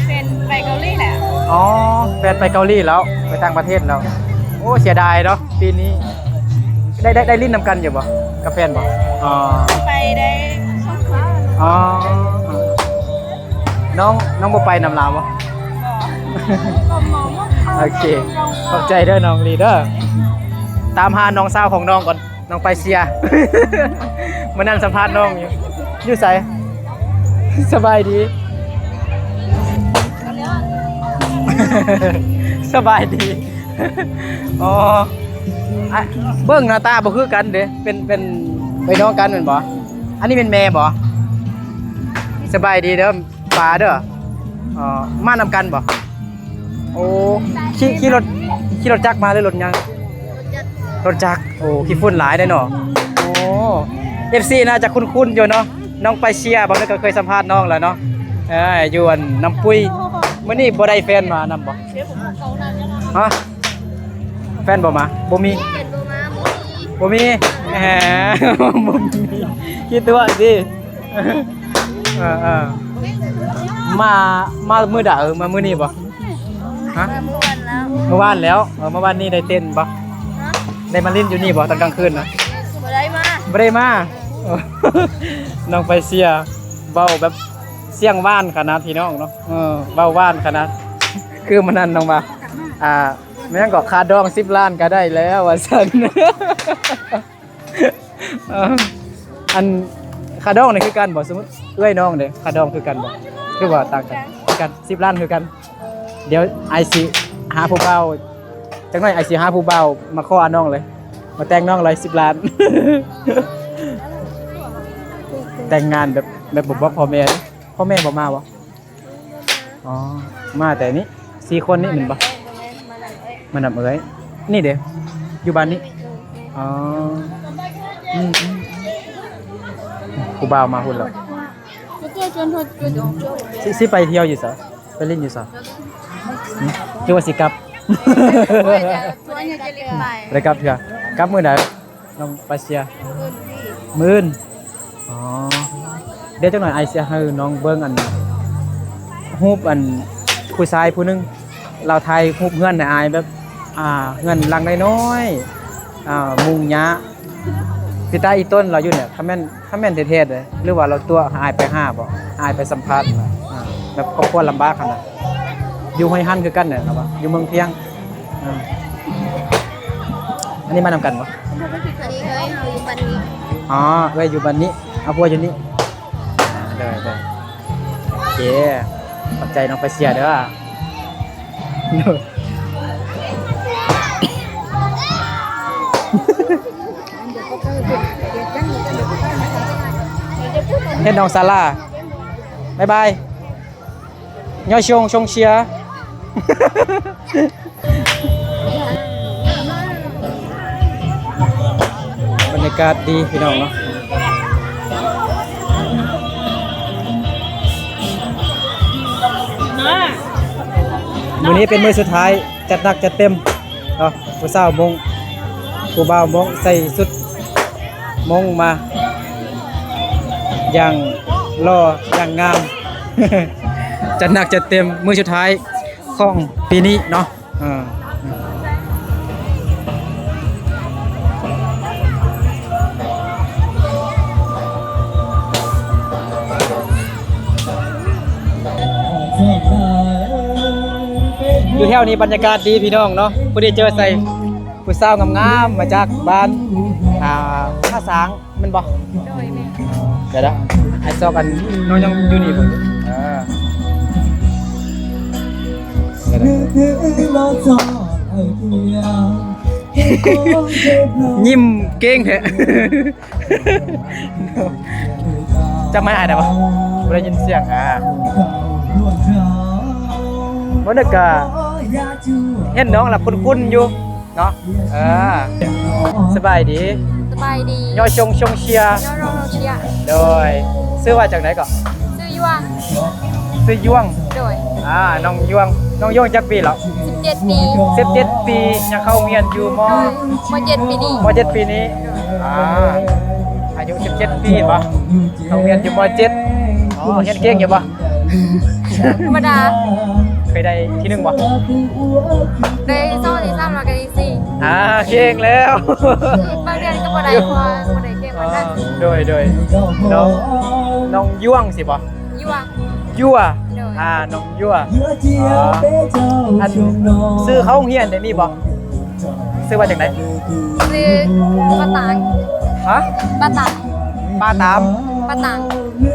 ແຟນໄປເກົາຫຼີແລ້ວ. ອໍ ແຟນໄປເກົາຫຼີແລ້ວ ໄປຕ່າງປະເທດແລ້ວ. ໂອ້ ເສຍດາຍເນາະ ປີນີ້. ໄດ້ ໄດ້ ໄດ້ຫຼິ້ນນຳກັນຢູ່ບໍ່ ກັບແຟນບໍ່? ອໍ ໄປໄດ້ສອງຄົນ. ອໍ ນ້ອງ ນ້ອງບໍ່ໄປນຳລາວບໍ່? ບໍ່ ບໍ່ ບໍ່ ບໍ່. ໂອເຄ ຂອບໃຈເດີນ້ອງລີເດີ. ຕາມຫານ້ອງສາວຂອງນ້ອງກ່ອນ ນ້ອງປາເຊຍ. ມື້ນັ້ນສຳພາດນ້ອງຢູ່ ຢູ່ໃສ? ສະບາຍດີ ສະບາຍດີ. ອໍ ອະ ເບິ່ງໜ້າຕາບໍ່ຄືກັນເດ້ ເປັນ ເປັນພີ່ນ້ອງກັນແມ່ນບໍ່? ອັນນີ້ແມ່ນແມ່ບໍ່? ສະບາຍດີເດີ ປາເດີ. ອໍ ມານຳກັນບໍ່? ໂອ້ ຂີ່ ຂີ່ລົດ ຂີ່ລົດຈັກມາ ຫຼືລົດຫຍັງ? ລົດຈັກ. ໂອ້ ຂີ້ຝຸ່ນຫຼາຍເດ້ເນາະ. ໂອ້ ເອັຟຊີໜ້າຈະຄຸ້ນໆຢູ່ເນາະ ນ້ອງປາເຊຍ. ບ່າວໜຶ່ງກໍເຄີຍສຳພາດນ້ອງແລ້ວເນາະ ເອີ ຢູ່ອັນນ້ຳປຸ້ຍ. ມື້ນີ້ບໍ່ໄດ້ແຟນມານຳບໍ່? ຮະ? ແຟນບໍ່ມາ? ບໍ່ມີ ບໍ່ມີ. ແໝ ບໍ່ມີ ຄິດຕົວະຕິ. ເອີໆ ມາ ມາມື້ໃດ? ມາມື້ນີ້ບໍ່? ຮະ? ມາມື້ວານແລ້ວ ມື້ວານແລ້ວ. ເອີ ມື້ວານນີ້ໄດ້ເຕັ້ນບໍ່? ຮະ? ໄດ້ມາຫຼິ້ນຢູ່ນີ້ບໍ່ຕອນກາງຄືນນະ? ບໍ່ໄດ້ມາ ບໍ່ໄດ້ມາ. ນ້ອງປາເຊຍເວົ້າແບບສຽງຫວານຂະໜາດພີ່ນ້ອງເນາະ. ເອີ ເວົ້າຫວານຂະໜາດ ຄືມື້ນັ້ນນ້ອງວ່າ ອ່າ ແມ່ນຫຍັງເກາະ ຄ່າດອງສິບລ້ານກໍໄດ້ແລ້ວວ່າຊັ້ນ. ເອີ ອັນຄ່າດອງນີ້ຄືກັນບໍ່? ສົມມຸດເອື້ອຍນ້ອງເດ້ ຄ່າດອງຄືກັນບໍ່ ຫຼືວ່າຕ່າງກັນ? ຄືກັນ ສິບລ້ານຄືກັນ. ດຽວອ້າຍຊິຫາຜູ້ບ່າວ ຈັກໜ້ອຍອ້າຍຊິຫາຜູ້ບ່າວມາຂໍນ້ອງເລີຍ ມາແຕ່ງນ້ອງເລີຍ ສິບລ້ານ. ແຕ່ງງານແບບ ແບບບໍ່ບອກພໍ່ແມ່ເດ້. ພໍ່ແມ່ບໍ່ມາບໍ່? ອໍ ມາແຕ່ນີ້ ສີ່ຄົນນີ້ແມ່ນບໍ່? ມານຳເອື້ອຍ ນີ້ເດ້ ຢູ່ບ້ານນີ້. ອໍ ອືມໆ ຜູ້ບ່າວມາພຸ້ນແລ້ວ. ຊິ ຊິໄປທ່ຽວຢູ່ໃສ? ໄປຫຼິ້ນຢູ່ໃສ? ຫຼືວ່າຊິກັບ? ບໍ່ໄດ້ກັບເທື່ອ. ກັບມື້ໃດ ນ້ອງປາເຊຍ? ມື້ອື່ນ. ອໍ ດຽວຈັກໜ່ອຍອ້າຍຊິໃຫ້ນ້ອງເບິ່ງອັນ ຮູບອັນຜູ້ຊາຍຜູ້ໜຶ່ງ ລາວຖ່າຍຮູບເຮືອນໃຫ້ອ້າຍແບບ ອ່າ ເຮືອນຫຼັງນ້ອຍໆ ອ່າ ມຸງຫຍ້າ ເປັນຕາອີຕົນລາວຢູ່ນີ້ ຄັນແມ່ນ ຄັນແມ່ນແທ້ໆເດ້ ຫຼືວ່າລາວຕົວະໃຫ້ອ້າຍໄປຫາບໍ ອ້າຍໄປສຳພາດນະ ອ່າ ແບບຄອບຄົວລຳບາກຫັ້ນນະ ຢູ່ຫ້ວຍຫັນຄືກັນແຫຼະລາວວ່າ ຢູ່ເມືອງພຽງ. ອ່າ ອັນນີ້ມານຳກັນບໍ່? ອັນນີ້ເອື້ອຍເຮົາຢູ່ບ້ານນີ້. ອໍ ເອື້ອຍຢູ່ບ້ານນີ້ ເອົາຜົວຢູ່ນີ້. ອ່າ ໂດຍໆ ໂອເຄ ຂອບໃຈນ້ອງປາເຊຍເດີ. ເຮັດນ້ອງສາລາ ບາຍບາຍ. ຍອດຊົງຊົງເຊຍ. ບັນຍາກາດດີພີ່ນ້ອງເນາະ ມື້ນີ້ເປັນມື້ສຸດທ້າຍ ຈັດໜັກຈັດເຕັມເນາະ ຜູ້ສາວມົ້ງ ຜູ້ບ່າວມົ້ງໃສ່ຊຸດມົ້ງມາຢ່າງຫຼໍ່ຢ່າງງາມ. ຈັດໜັກຈັດເຕັມມື້ສຸດທ້າຍຂອງປີນີ້ເນາະ. ເອີ ຢູ່ແຖວນີ້ບັນຍາກາດດີພີ່ນ້ອງເນາະ ພໍດີເຈີໃສ່ຜູ້ສາວງາມໆ ມາຈາກບ້ານ ອ່າ ທ່າຊ້າງ. ແມ່ນບໍ່? ໂດຍ ແມ່ນ. ດຽວໆ ອ້າຍຊອກກັນ ນ້ອງຍັງຢູ່ນີ້ບໍ່? ເອີ ດຽວໆ ຍິ້ມເກັ່ງແທ້ ຈຳໄມ້ອ້າຍໄດ້ບໍ່? ບໍ່ໄດ້ຍິນສຽງ ອ່າ ບໍ່ນຶກກະເຫັນນ້ອງລະຄຸ້ນໆຢູ່. ເນາະ ເອີ ສະບາຍດີ ສະບາຍດີ ຍອດຊົງຊົງເຊຍ ຍອດຊົງຊົງເຊຍ ໂດຍ ຊື່ວ່າຈັ່ງໃດເກາະ? ຊື່ຢວງ ຊື່ຢວງ ໂດຍ ອ່າ ນ້ອງຢວງ ນ້ອງຢວງຈັກປີແລ້ວ? ສິບເຈັດປີ ສິບເຈັດປີ ຍັງເຂົ້າໂຮງຮຽນຢູ່ ມໍ ມໍເຈັດປີນີ້ ມໍເຈັດປີນີ້ ອ່າ ອາຍຸສິບເຈັດປີເຫັນບໍ່? ເຂົ້າໂຮງຮຽນຢູ່ ມໍເຈັດ ອໍ ຮຽນເກັ່ງຢູ່ບໍ່? ທຳມະດາ ເຄີຍໄດ້ທີໜຶ່ງບໍ່? ໄດ້ສອງ ທີສາມ ແລ້ວກໍທີສີ່ ອ່າ ເກັ່ງແລ້ວ ບາງເດືອນກໍບໍ່ໄດ້ ເພາະວ່າບໍ່ໄດ້ເກັ່ງປານນັ້ນ ໂດຍໆ ນ້ອງ ນ້ອງຢວງຊິບໍ່? ຢວງ ຢວງ ໂດຍ ອ່າ ນ້ອງຢວງ ອໍ ອັນ ຊື່ເຂົ້າໂຮງຮຽນໄດ້ມີບໍ່? ຊື່ວ່າຈັ່ງໃດ? ຊື່ປາຕາງ ຮະ? ປາຕາງ ປາຕາມ ປາຕາງ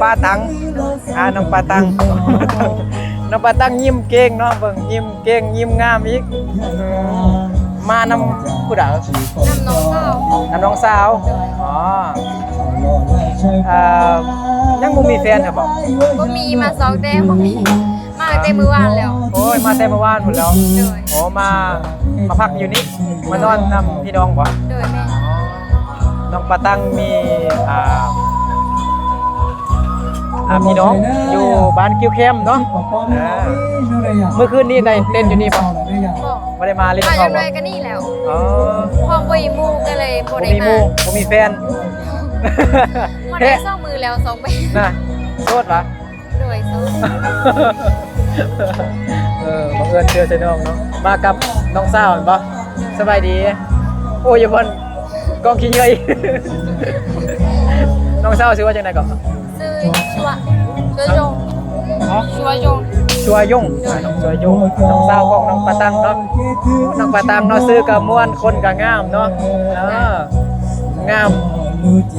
ປາຕັງ ອ່າ ນ້ອງປາຕັງ ນ້ອງປາຕັງຍິ້ມເກັ່ງເນາະ ເບິ່ງຍິ້ມເກັ່ງຍິ້ມງາມອີກ ມານຳຜູ້ໃດ? ນຳນ້ອງສາວ ນຳນ້ອງສາວ ໂດຍ ອໍ ເອີ ຍັງບໍ່ມີແຟນເນາະບໍ່? ບໍ່ມີ ມາຊອກແຕ່ບໍ່ມີ ມາຕັ້ງແຕ່ມື້ວານແລ້ວ ໂອ້ຍ ມາແຕ່ມື້ວານພຸ້ນແລ້ວ ໂດຍ ໂອ້ ມາ ມາພັກຢູ່ນີ້ ມານອນນຳພີ່ນ້ອງບໍ່? ໂດຍ ແມ່ນ ອໍ ນ້ອງປາຕັງມີ ອ່າ ອ່າ ພີ່ນ້ອງຢູ່ບ້ານກິ້ວແຄມເນາະ ເອີ ມື້ຄືນນີ້ໄດ້ເຕັ້ນຢູ່ນີ້ບໍ່? ບໍ່ ບໍ່ໄດ້ມາຫຼິ້ນກັບເຂົາບໍ່? ກໍນີ້ແລ້ວ ອໍ ເພາະບໍ່ມີໝູ່ກໍເລີຍບໍ່ໄດ້ມາ ບໍ່ມີໝູ່ ບໍ່ມີແຟນ ບໍ່ໄດ້ສອງມື້ແລ້ວ ສອງປີ ນະ ໂສດຫວາ? ໂດຍ ໂສດ ເອີ ບັງເອີນເຈີໃສ່ນ້ອງເນາະ ມາກັບນ້ອງສາວແມ່ນບໍ່? ສະບາຍດີ ໂອ້ຍ ຢູ່ບ່ອນກອງຂີ້ເຫຍື້ອອີກ ນ້ອງສາວຊື່ວ່າຈັ່ງໃດເກາະ? ຊື່ ຊວ ຊວຢົງ ຮະ? ຊວຢົງ ຊວຢົງ ໂດຍ ນ້ອງຊວຢົງ ນ້ອງສາວຂອງນ້ອງປາຕັງເນາະ ນ້ອງປາຕັງເນາະ ຊື່ກໍມ່ວນ ຄົນກໍງາມເນາະ ເອີ ງາມ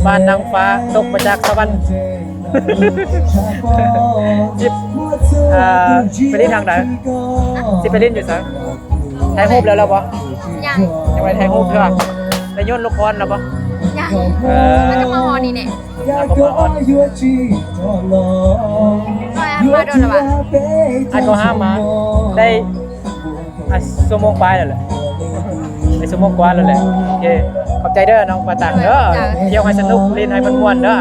ປານນາງຟ້າຕົກມາຈາກສະຫວັນ. ຊິ ອ່າ ໄປຫຼິ້ນທາງໃດ? ຊິໄປຫຼິ້ນຢູ່ໃສ? ຖ່າຍຮູບແລ້ວ ແລ້ວບໍ່? ຍັງ ຍັງບໍ່ໄດ້ຖ່າຍຮູບເທື່ອ ໄດ້ໂຍນລູກຄອນແລ້ວບໍ່? ຍັງ ເອີ ມັນກໍມາຮອດນີ້ແຫຼະ ມັນກໍມາຮອດ ມາໂດນແລ້ວຫວາ? ອັນກໍຫາມາໄດ້ ອ່ະ ຊົ່ວໂມງປາຍແລ້ວແຫຼະ ໄດ້ຊົ່ວໂມງກວ່າແລ້ວແຫຼະ ໂອເຄ ຂອບໃຈເດີນ້ອງປາຕັງເດີ ເຈົ້າ ທ່ຽວໃຫ້ສະໜຸກ ຫຼິ້ນໃຫ້ມ່ວນໆເດີ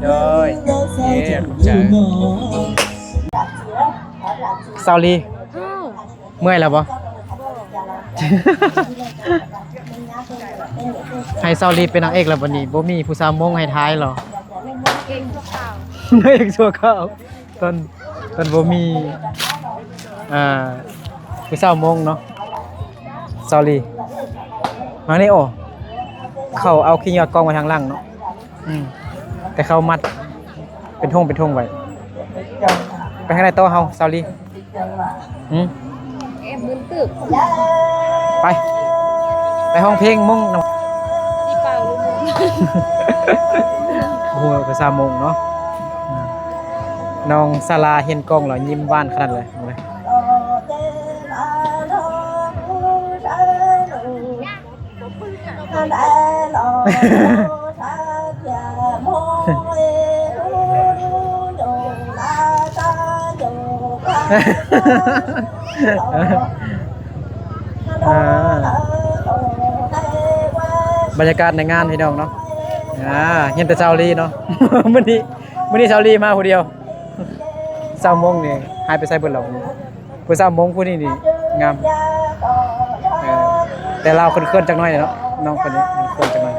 ໂດຍ ໂອເຄ ຂອບໃຈ ສາວລີ ເມື່ອຍແລ້ວບໍ່? ໃຫ້ສາວລີເປັນນາງເອກແລ້ວບັດນີ້ ບໍ່ມີຜູ້ສາວມົ້ງໃຫ້ຖ່າຍແລ້ວ ນາງເອກຊົ່ວຄາວ ຕອນ ຕອນບໍ່ມີ ອ່າ ຜູ້ສາວມົ້ງເນາະ ຊາວລີ ມານີ້ ໂອ້ ເຂົາເອົາຂີ້ເຫຍື້ອກອງໄວ້ທາງຫຼັງເນາະ ອືມ ແຕ່ເຂົາມັດເປັນຖົງເປັນຖົງໄວ້ ໄປທາງໃດຕໍ່ເຮົາ ຊາວລີ? ຫືມ? ເອະ ມຶນຕຶບ ໄປ ໄປຮ້ອງເພງມົ້ງນຳ ຊິເປົ່າຫຼືມົ້ງ ໂອ້ໂຫ ພາສາມົ້ງເນາະ ນ້ອງສາລາເຫັນກ້ອງແລ້ວຍິ້ມຫວານຂະໜາດເລີຍ. ອ່າ ບັນຍາກາດໃນງານພີ່ນ້ອງເນາະ ອ່າ ເຫັນແຕ່ຊາວລີເນາະ ມື້ນີ້ ມື້ນີ້ຊາວລີມາຜູ້ດຽວ ຊາວມົ້ງນີ້ຫາຍໄປໃສເບິດແລ້ວ? ຜູ້ສາວມົ້ງຜູ້ນີ້ນີ້ງາມ ເອີ ແຕ່ລາວເຂີນໆຈັກໜ້ອຍເນາະ ນ້ອງຄົນນີ້ເຂີນໆຈັກໜ້ອຍ.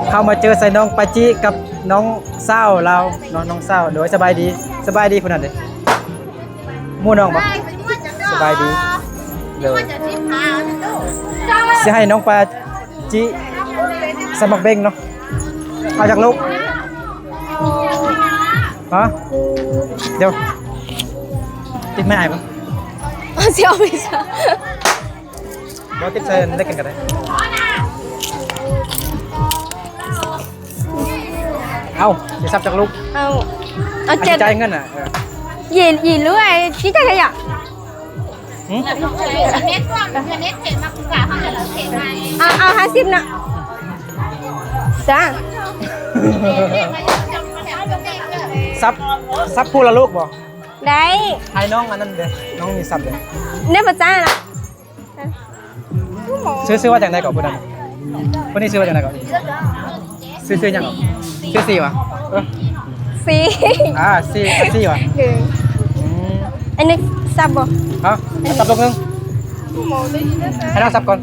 ເຮົາມາເຈີໃສ່ນ້ອງປາຈິກັບນ້ອງສາວລາວເນາະ ນ້ອງສາວ ໂດຍ ສະບາຍດີ ສະບາຍດີຜູ້ນັ້ນເດ້. ໝູ່ນ້ອງບໍ່? ສະບາຍດີ ໂດຍ ຊິໃຫ້ນ້ອງປາຈິສະໝັກເບັງເນາະ ເອົາຈັກລູກ? ຮະ? ດຽວ ຕິດໄມ້ອ້າຍບໍ່? ເອົາ ຊິເອົາໄປຊະ. ບໍ່ ຕິດໃສ່ເລັກກັນກໍໄດ້. ເອົາ ຊິສັບຈັກລູກ? ເອົາ ເອົາ ອາ ເຈັດ ຈ່າຍເງິນນະ ເອີ ອີ ອີ ລູກເອີຍ ຊິຈ່າຍກະຢາ ຫືມ? ເອົາ ເອົາຫ້າສິບນະ ຈ້າ ສັບ ສັບຜູ້ລະລູກບໍ່? ໄດ້ ໃຫ້ນ້ອງອັນນັ້ນເດ້ ນ້ອງມີສັບເດ້ ແນວບໍ່ຈ້ານະ. ຊື່ ຊື່ວ່າຈັ່ງໃດເກາະຜູ້ນັ້ນ? ຜູ້ນີ້ຊື່ວ່າຈັ່ງໃດເກາະ? ຊື່ ຊື່ຫຍັງເກາະ? ຊື່ຊີຫວາ? ເອີ ຊີ ອ່າ ຊີ ຊີຫວາ? ເອີ ອືມ ອັນນີ້ສັບບໍ່? ຮະ? ສັບລູກໜຶ່ງ ໃຫ້ນ້ອງສັບກ່ອນ.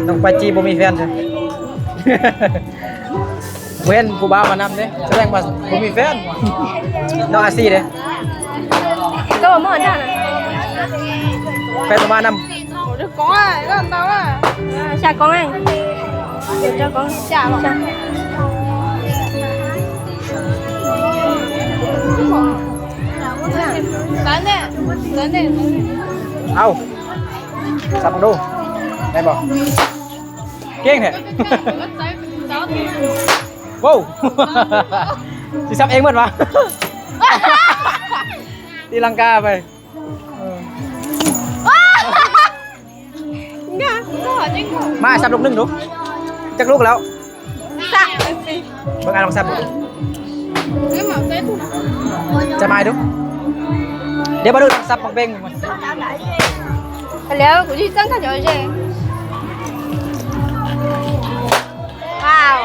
ນ້ອງປາຈີບໍ່ມີແຟນ ບໍ່ເຫັນຜູ້ບ່າວມານຳເດ້ ສະແດງວ່າບໍ່ມີແຟນ. ນ້ອງອາຊີເດ້? ກໍບໍ່ຮອດນະ ແຟນບໍ່ມານຳ. ເອົາ ສັບເບິ່ງດູ ໄດ້ບໍ່? ເກັ່ງແທ້ ໂວ້ວ ຊິສັບເອງໝົດຫວາ? ຕີລັງກາໄປ. ມາສັບລູກໜຶ່ງດູ ຈັກລູກແລ້ວ? ສາມ ສີ່ ເບິ່ງ ອ່າ ລອງສັບເບິ່ງ ຈະມາຍດູ ດຽວມາດູ ສັບບັກເບັງ ແລ້ວ ວ້າວ.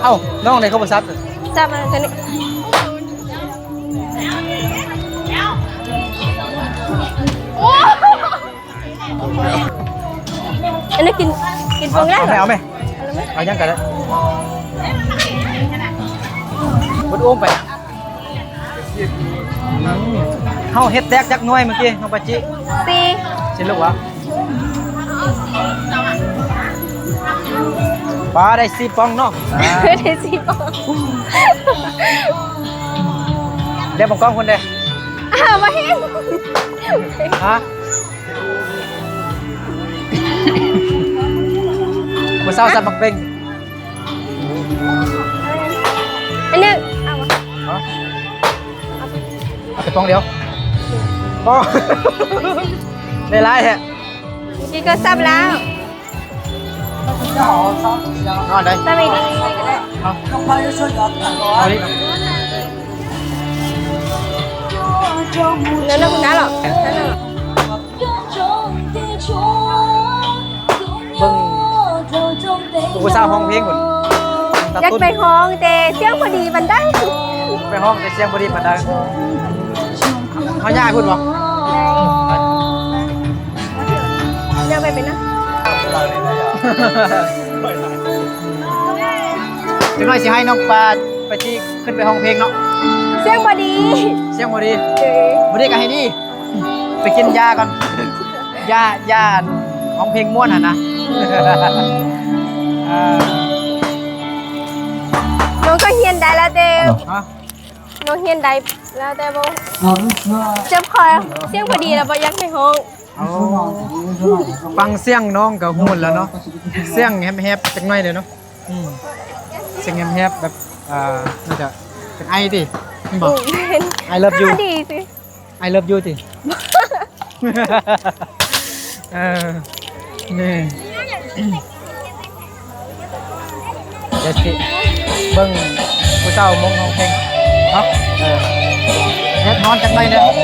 ເອົ້າ ນ້ອງໃດເຂົາບໍ່ສັບ? ສັບມາຕົວນີ້ ອັນນີ້ກິນ ກິນເບິ່ງແລ້ວ ເອົາໄໝ? ເອົາໄໝ? ເອົາຫຍັງກໍໄດ້ ເບິດໂອ່ງໄປ. ເຮົາເຮັດແຕກຈັກໜ່ວຍມື້ກີ້ ນ້ອງປາຈິ? ສີ່ ສີ່ລູກຫວາ? ປາ ໄດ້ສີ່ປ່ອງເນາະ ໄດ້ສີ່ປ່ອງ ດຽວບັງກ້ອງພຸ້ນເດ້ ອ້າວ ບໍ່ເຫັນ ຮະ? ມື້ເຊົ້າສັບໝາກເບັງ ອັນໜຶ່ງ ເອົາບໍ່? ຮະ? ເອົາແຕ່ປ່ອງດຽວ ບໍ່ ໄດ້ຫຼາຍແທ້ ກິນກໍສັບແລ້ວ ນອນໄດ້ ສະບາຍດີ ເອົາ ເອົານີ້ ນັ້ນນະ ພຸ້ນນະ ເບິ່ງຜູ້ສາວຮ້ອງເພງພຸ້ນ ຢາກໄປຮ້ອງແຕ່ສຽງບໍ່ດີປານໃດ. ໄປຮ້ອງແຕ່ສຽງບໍ່ດີປານໃດ. ເຮົາຍ້າຍພຸ້ນບໍ່? ຍ່າງໄປເປັນນະ. ຈັກໜ້ອຍຊິໃຫ້ນ້ອງປາໄປທີ່ຂຶ້ນໄປຮ້ອງເພງເນາະ. ສຽງບໍ່ດີ. ສຽງບໍ່ດີ. ເອີ ບໍ່ດີກໍໃຫ້ດີ. ໄປກິນຢາກ່ອນ. ຢາ ຢາຮ້ອງເພງມ່ວນຫັ້ນນະ. ເອີ ນ້ອງກໍຮຽນໄດ້ແລ້ວແຕ່ ຮະ? ນ້ອງຮຽນໄດ້ແລ້ວແຕ່ບໍ່ ເຈັບຄໍ ສຽງບໍ່ດີແລ້ວບໍ່ຢາກໄປຮ້ອງ. ເອົາ ຟັງສຽງນ້ອງກໍຮູ້ແລ້ວເນາະ ສຽງແຫບໆຈັກໜ້ອຍເດ້ເນາະ. ອືມ ສຽງແຫບໆແບບ ເອີ ໜ້າຈະເປັນໄອຕິ ແມ່ນບໍ່? ອືມ I love you ດີຊິ. I love you ຕິ. ເອີ ນີ້ ດຽວຊິເບິ່ງຜູ້ສາວມົ້ງຮ້ອງເພງເນາະ. ເອີ ແດດຮ້ອນຈັກໜ້ອຍເດີ. ຮະ? ເຂົ້າ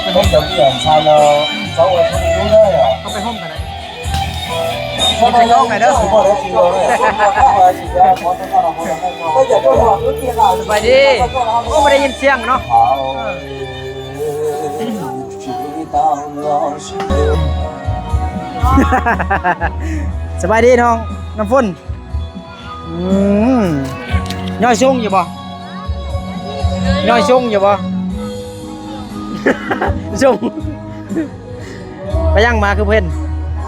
ໄປໂຮມ ເຂົ້າໄປໂຮມກັນ. ຍິນສຽງຮ້ອງໜ້ອຍເດີ. ສະບາຍດີ. ໂອ້ ບໍ່ໄດ້ຍິນສຽງເນາະ. ສະບາຍດີນ້ອງນ້ຳຝົນ. ອືມ ຍ້ອຍຊົງຢູ່ບໍ່? ຍ້ອຍຊົງຢູ່ບໍ່? ຊົງ. ໄປຫຍັງມາຄືບໍ່ເຫັນ?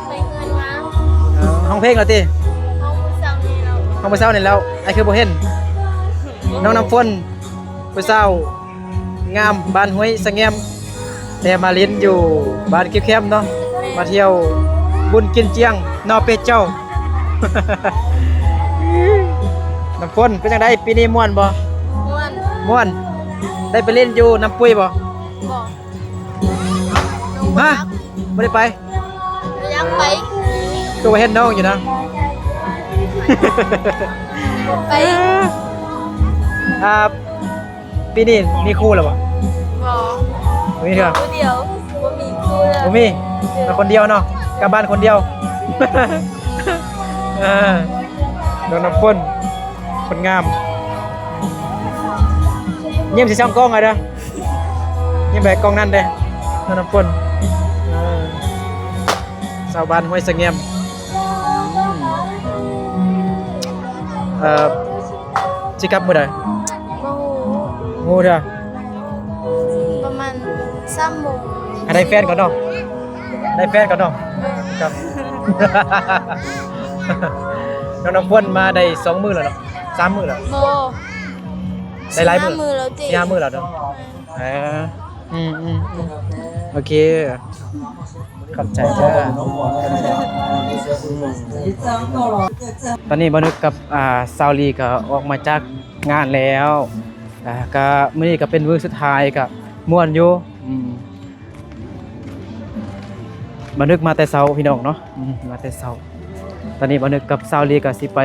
ໄປເຮືອນມາ. ເອີ ຮ້ອງເພງແລ້ວຕິ? ຮ້ອງມື້ເຊົ້ານີ້ແລ້ວ. ຮ້ອງມື້ເຊົ້ານີ້ແລ້ວ. ອ້າຍຄືບໍ່ເຫັນ? ນ້ອງນ້ຳຝົນ ຜູ້ສາວງາມບ້ານຫ້ວຍສະແງມ ແຕ່ມາຫຼິ້ນຢູ່ບ້ານກິບແຄມເນາະ. ແມ່ນ. ມາທ່ຽວບຸນກິນຈຽງເນາະເປັດເຈົ້າ. ນ້ຳຝົນ ເປັນຈັ່ງໃດ ປີນີ້ມ່ວນບໍ່? ມ່ວນ. ມ່ວນ. ໄດ້ໄປຫຼິ້ນຢູ່ນ້ຳປຸ້ຍບໍ່? ບໍ່. ຮະ? ບໍ່ໄດ້ໄປ? ຢາກໄປ. ຄືວ່າເຫັນນ້ອງຢູ່ນະ. ໄປ. ອ່າ ປີນີ້ມີຄູ່ແລ້ວບໍ່? ບໍ່. ບໍ່ມີເທື່ອ? ຜູ້ດຽວ. ບໍ່ມີຄູ່ເລີຍ. ບໍ່ມີ? ເອີ. ມາຄົນດຽວເນາະ. ກັບບ້ານຄົນດຽວ. ເອີ ນ້ອງນ້ຳຝົນ ຄົນງາມ. ຍິ້ມໃສ່ຊ່ອງກ້ອງເອົາເດີ. ຍິ້ມໃສ່ກ້ອງນັ້ນເດີ ນ້ອງນ້ຳຝົນ. ເອີ ຊາວບ້ານຫ້ວຍສະແງມ. ເອີ ຊິກັບມື້ໃດ? ບໍ່ຮູ້. ບໍ່ຮູ້ເທື່ອ? ປະມານສາມໂມງ. ໃຫ້ໄດ້ແຟນກ່ອນເນາະ. ໄດ້ແຟນກ່ອນເນາະ. ເອີ. ຄັບ ນ້ອງນ້ຳຝົນມາໄດ້ສອງມື້ແລ້ວເນາະ ສາມມື້ແລ້ວ. ບໍ່. ໄດ້ຫຼາຍມື້? ສີ່ຫ້າມື້ແລ້ວຕິ. ສີ່ຫ້າມື້ແລ້ວເນາະ. ເອີ ອືມໆໆ ໂອເຄ ຂອບໃຈເດີ. ຕອນນີ້ບ່າວນຶກກັບ ອ່າ ສາວລີກໍອອກມາຈາກງານແລ້ວ. ອ່າ ກໍມື້ນີ້ກໍເປັນມື້ສຸດທ້າຍ ກໍມ່ວນຢູ່. ອືມ ບ່າວນຶກມາແຕ່ເຊົ້າພີ່ນ້ອງເນາະ. ອືມ ມາແຕ່ເຊົ້າ. ຕອນນີ້ບ່າວນຶກກັບສາວລີກໍຊິໄປ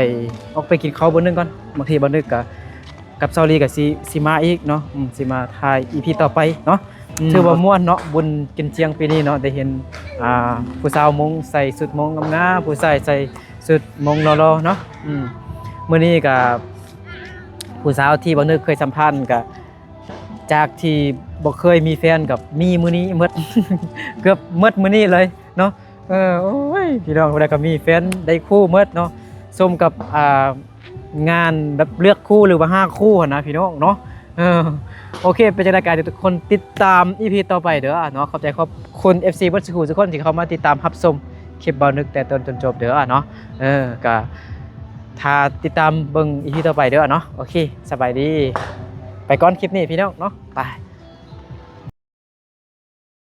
ອອກໄປກິນເຂົ້າບ່ອນໜຶ່ງກ່ອນ. ບາງທີບ່າວນຶກກໍ ກັບສາວລີກໍຊິ ຊິມາອີກເນາະ. ອືມ ຊິມາຖ່າຍອີພີຕໍ່ໄປເນາະ. ອືມ ຖືວ່າມ່ວນເນາະ ບຸນກິນຈຽງປີນີ້ເນາະ. ໄດ້ເຫັນ ອ່າ ຜູ້ສາວມົ້ງໃສ່ຊຸດມົ້ງງາມໆ ຜູ້ຊາຍໃສ່ຊຸດມົ້ງຫຼໍ່ໆເນາະ. ອືມ ມື້ນີ້ກໍຜູ້ສາວທີ່ບ່າວນຶກເຄີຍສຳພັນກໍ ຈາກທີ່ບໍ່ເຄີຍມີແຟນກໍມີມື້ນີ້ໝົດ ເກືອບໝົດມື້ນີ້ເລີຍເນາະ. ເອີ ໂອ້ຍ ພີ່ນ້ອງ ຜູ້ໃດກໍມີແຟນໄດ້ຄູ່ໝົດເນາະ. ສົມກັບ ອ່າ ງານແບບເລືອກຄູ່ ຫຼືວ່າຫາຄູ່ຫັ້ນນະ ພີ່ນ້ອງເນາະ. ເອີ ໂອເຄ ເປັນຈັ່ງໃດກໍໃຫ້ທຸກຄົນຕິດຕາມອີພີຕໍ່ໄປເດີເນາະ. ຂອບໃຈຂອບຄຸນເອັຟຊີເບິດສູ່ຜູ້ສູ່ຄົນທີ່ເຂົ້າມາຕິດຕາມຮັບຊົມຄລິບບ່າວນຶກແຕ່ຕົ້ນຈົນຈົບເດີເນາະ. ເອີ ກໍຖ້າຕິດຕາມເບິ່ງອີພີຕໍ່ໄປເດີເນາະ. ໂອເຄ ສະບາຍດີ ໄປກ່ອນຄລິບນີ້ພີ່ນ້ອງເນາະ ໄປ.